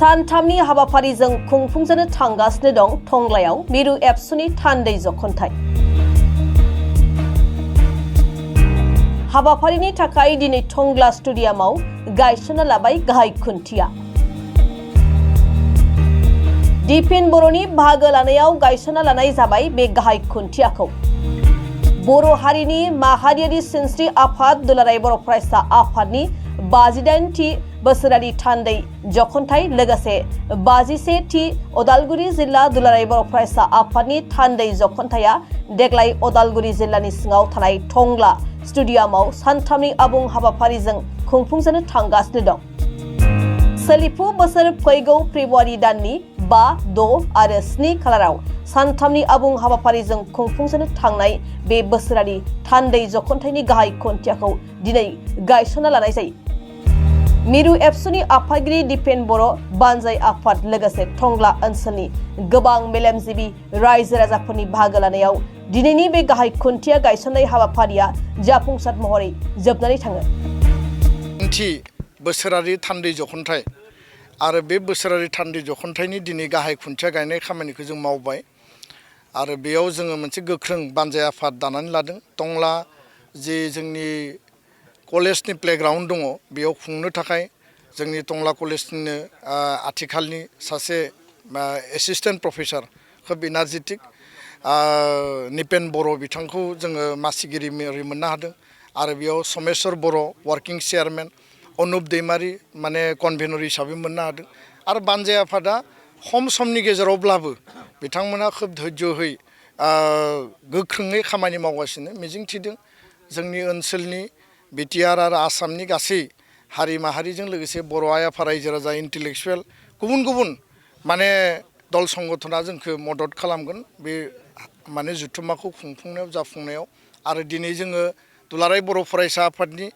सानथामनि हाबाफारिजों खुंफुंजानो थांगासिनो दं टंलायाव मिरु एबसुनि थान्दै जख'न्थाइ। हाबाफारिनि थाखाय दिनै टंला स्टेडियामाव गायसनना लाबाय गाहाय खुन्थिया। दिपेन बर'नि बाहागो लानायाव गायसनना लानाय जाबाय बे गाहाय खुन्थियाखौ। बर' हारिनि माहारियारि सिनस्रि आफाद दुलाराय बर' फरायसा आफादनि 58थि बोसोरारि थान्दै जख'न्थाइ लोगोसे 51थि उदालगुरि जिल्ला दुलाराय बर' फरायसा आफादनि थान्दै जख'न्थाइया देग्लाय उदालगुरि जिल्लानि सिङाव थानाय टंला स्टेडियामाव सानथामनि आबुं हाबाफारिजों खुंफुंजानो थांगासिनो दं। सोलिफु बोसोर फैगौ फेब्रुवारि दाननि 5, 6 आरो 7 खालाराव सानथामनि आबुं हाबाफारिजों खुंफुंजानो थांनाय बे बोसोरारि थान्दै जख'न्थाइनि गाहाय खुन्थियाखौ दिनै गायसनना लानाय जायो। मिरु एबसुनि आफादगिरि दिपेन बर' बानजाय आफाद लोगोसे टंला ओनसोलनि गोबां मेलेमजिबि रायजो राजाफोरनि बाहागो लानायाव दिनैनि बे गाहाय खुन्थिया गायसननाय हाबाफारिया जाफुंसार महरै जोबनानै थाङो। बोसोरारि थान्दै जख'न्थाइ आरो बे बोसोरारि थान्दै जख'न्थाइनि दिनै गाहाय खुन्थिया गायनाय खामानिखौ जों मावबाय आरो बेयाव जोङो मोनसे गोख्रों बानजाय आफाद दानानै लादों। टंला जे जोंनि कलेजनि प्लेग्राउन्ड दङ बेयाव खुंनो थाखाय जोंनि टंला कलेजनिनो आथिखालनि सासे एसिस्टेन्ट प्रफेसर खोब एनार्जेटिक निपेन बर' बिथांखौ जोङो मासिगिरि महरै मोननो हादों आरो बेयाव समेस्वर बर' वार्किं चेयारमेन, अनुप दैमारि माने कनभेनर हिसाबै मोननो हादों आरो बानजाय आफादा खम समनि गेजेरावब्लाबो बिथांमोना खोब धैर्यहै गोख्रोङै खामानि मावगासिनो। मिजिंथिदों जोंनि ओनसोलनि बिटिआर आरो आसामनि गासै हारि माहारिजों लोगोसे बर' आइ आफा रायजो राजा इन्टेलेक्सुवेल गुबुन गुबुन माने दल संगठना जोंखौ मदद खालामगोन बे माने जुथुम्माखौ खुंफुंनायाव जाफुंनायाव। आरो दिनै जोङो दुलाराय बर' फरायसा आफादनि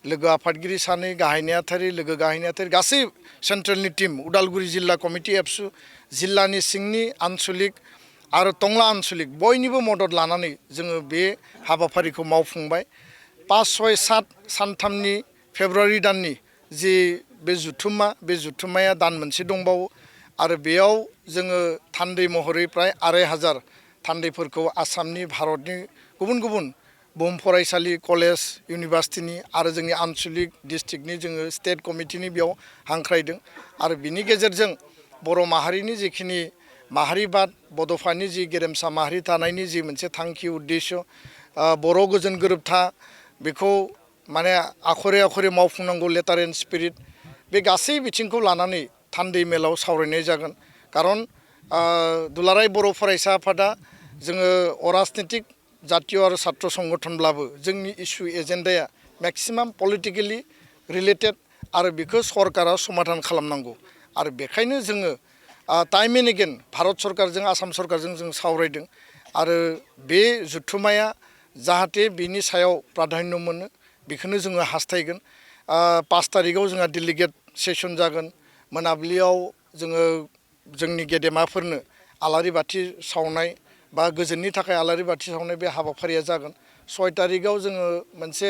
लोगो आफादगिरि सानै गाहाय नेहाथारि लोगो गाहाय नेहाथारि गासै सेन्ट्रेलनि टिम उदालगुरि जिल्ला कमिटि एबसु जिल्लानि सिंनि आन्सलिक आरो टंला आन्सलिक बयनिबो मदद लानानै जोङो बे हाबाफारिखौ मावफुंबाय। 5, 6, 7 सानथामनि फेब्रुवारि दाननि जि बे जुथुम्माया दान मोनसे दंबावो आरो बेयाव जोङो थान्दै महरै प्राय 2500 थान्दैफोरखौ आसामनि भारतनि गुबुन गुबुन बुहुम फरायसालि कलेज इउनिभार्सिटिनि आरो जोंनि आन्सलिक डिस्ट्रिक्टनि जोङो स्टेट कमिटिनि बेयाव हांख्रायदों आरो बिनि गेजेरजों बर' माहारिनि जिखिनि माहारिबाद बड'फानि जि गेरेमसा माहारि थानायनि जि मोनसे थांखि उद्देश्य बर' गोजोन गोरोबथा बेखौ माने Akhare Akhare मावफुंनांगौ letter and spirit बे गासै बिथिंखौ लानानै थान्दै मेलाव सावरायनाय जागोन। खारन दुलाराय बर' फरायसा आफादा जोङो अराजनितिक जातीय आरो छात्र संगठनब्लाबो जोंनि इस्यु एजेन्डाया मेक्सिमाम पलिटिकेलि रिलेटेड आरो बेखौ सरकारा समाधान खालामनांगौ आरो बेखायनो जोङो टाइम एन्ड एगेन भारत सरकारजों आसाम सरकारजों जों सावरायदों आरो बे जुथुम्माया जाहाथे बिनि सायाव प्राधान्य मोनो बेखौनो जोङो हास्थायगोन। 5 तारिखआव जोंहा डेलिगेट सेसन जागोन। मोनाबिलियाव जोङो जोंनि गेदेमाफोरनो आलारि बाथि सावनाय बा गोजोननि थाखाय आलारि बाथि सावनाय बे हाबाफारिया जागोन। 6 तारिखआव जोङो मोनसे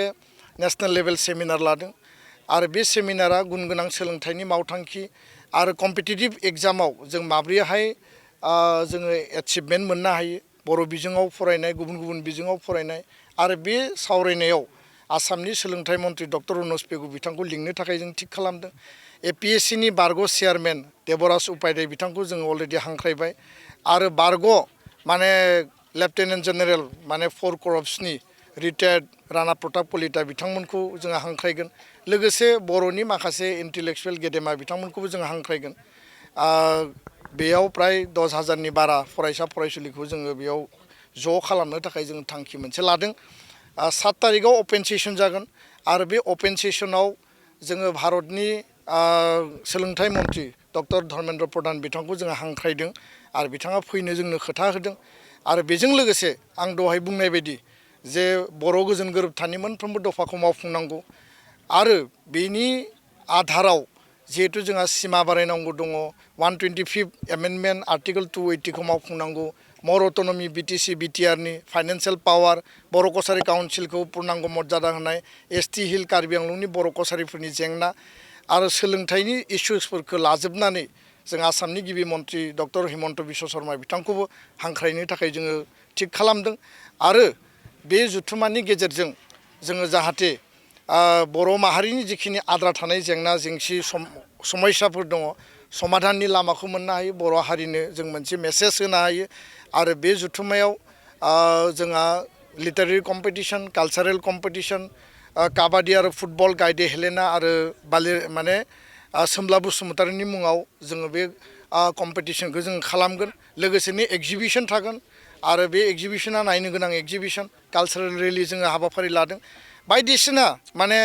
नेशनेल लेभेल सेमिनार लादों आरो बे सेमिनारा गुन गोनां सोलोंथाइनि मावथांखि आरो कम्पिटिटिभ एग्जामाव जों माब्रैहाय जोङो एचिभमेन्ट मोननो हायो बर' बिजोङाव फरायनाय गुबुन गुबुन बिजोङाव फरायनाय आरो बे सावरायनायाव आसामनि सोलोंथाइ मन्त्रि डक्टर अनुज पेगु बिथांखौ लिंनो थाखाय जों थिग खालामदों। APSCनि बारग' चेयारमेन देबराज उपाध्याय बिथांखौ जोङो अलरेडि हांख्रायबाय आरो बारग' माने लेफ्टेनेन्ट जेनेरेल माने 4 करप्सनि रिटायार्ड राणा प्रताप कलिता बिथांमोनखौ जोङो हांख्रायगोन लोगोसे बर'नि माखासे इन्टेलेक्सुवेल गेदेमा बिथांमोनखौबो जोङो हांख्रायगोन। बेयाव प्राय 10,000नि बारा फरायसा फरायसुलिखौ जोङो बेयाव ज' खालामनो थाखाय जों थांखि मोनसे लादों। 7 तारिखआव अपेन सेसन जागोन आरो बे अपेन सेसनाव जोङो भारतनि सोलोंथाइ मन्त्रि डक्टर धर्मेन्द्र प्रधान बिथांखौ जोङो हांख्रायदों आरो बिथाङा फैनो जोंनो खोथा होदों आरो बेजों लोगोसे आं दहाय बुंनाय बायदि जे बर' गोजोन गोरोबथानि मोनफ्रोमबो दफाखौ मावफुंनांगौ आरो बेनि आधाराव जिहेतु जोंहा सिमा बारायनांगौ दङ 125 एमेन्डमेन्ट आर्टिकल 280 खौ मावफुंनांगौ मर अट'नमि बिटिसि बिटिआरनि फाइनान्सियेल पावार बर' कसारि काउन्सिलखौ पुर्नांग मर्यादा होनाय ST हिल कार्बि आंलंनि बर' कसारिफोरनि जेंना आरो सोलोंथाइनि इस्युसफोरखौ लाजोबनानै जों आसामनि गिबि मन्त्रि डक्टर हिमन्त बिश्व शर्मा बिथांखौबो हांख्रायनो थाखाय जोङो थिग खालामदों आरो बे जथुम्मानि गेजेरजों जोङो जाहाथे बर' माहारिनि जिखिनि आद्रा थानाय जेंना जेंसि समयसाफोर दङ समाधाननि लामाखौ मोननो हायो बर' हारिनो जों मोनसे मेसेज होनो हायो आरो बे जथुम्मायाव जोंहा लिटारेरि कम्पिटिसन कालचारेल कम्पिटिसन काबादि आरो फुटबल गायदे हेलेना आरो माने सोमला बसुमतारिनि मुङाव जोङो बे कम्पिटिसनखौ जों खालामगोन लोगोसेनो एक्जिबिसन थागोन आरो बे एक्जिबिसना नायनो गोनां एक्जिबिसन कालचारेल रेलि जोङो हाबाफारि लादों बायदिसिना माने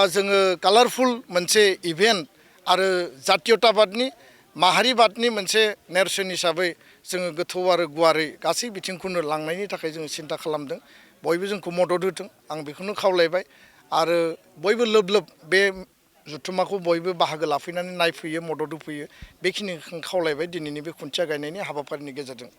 जोङो कालारफुल मोनसे इभेन्ट आरो जातीयताबादनि माहारिबादनि मोनसे नेरसोन हिसाबै जोङो गोथौ आरो गुवारै गासै बिथिंखौनो लांनायनि थाखाय जोङो सिन्था खालामदों बयबो जोंखौ मदद होथों आं बेखौनो खावलायबाय आरो बयबो लोब लोब बे जथुम्माखौ बयबो बाहागो लाफैनानै नायफैयो मदद होफैयो बेखिनिखौ खावलायबाय दिनैनि बे खुन्थिया गायनायनि हाबाफारिनि गेजेरजों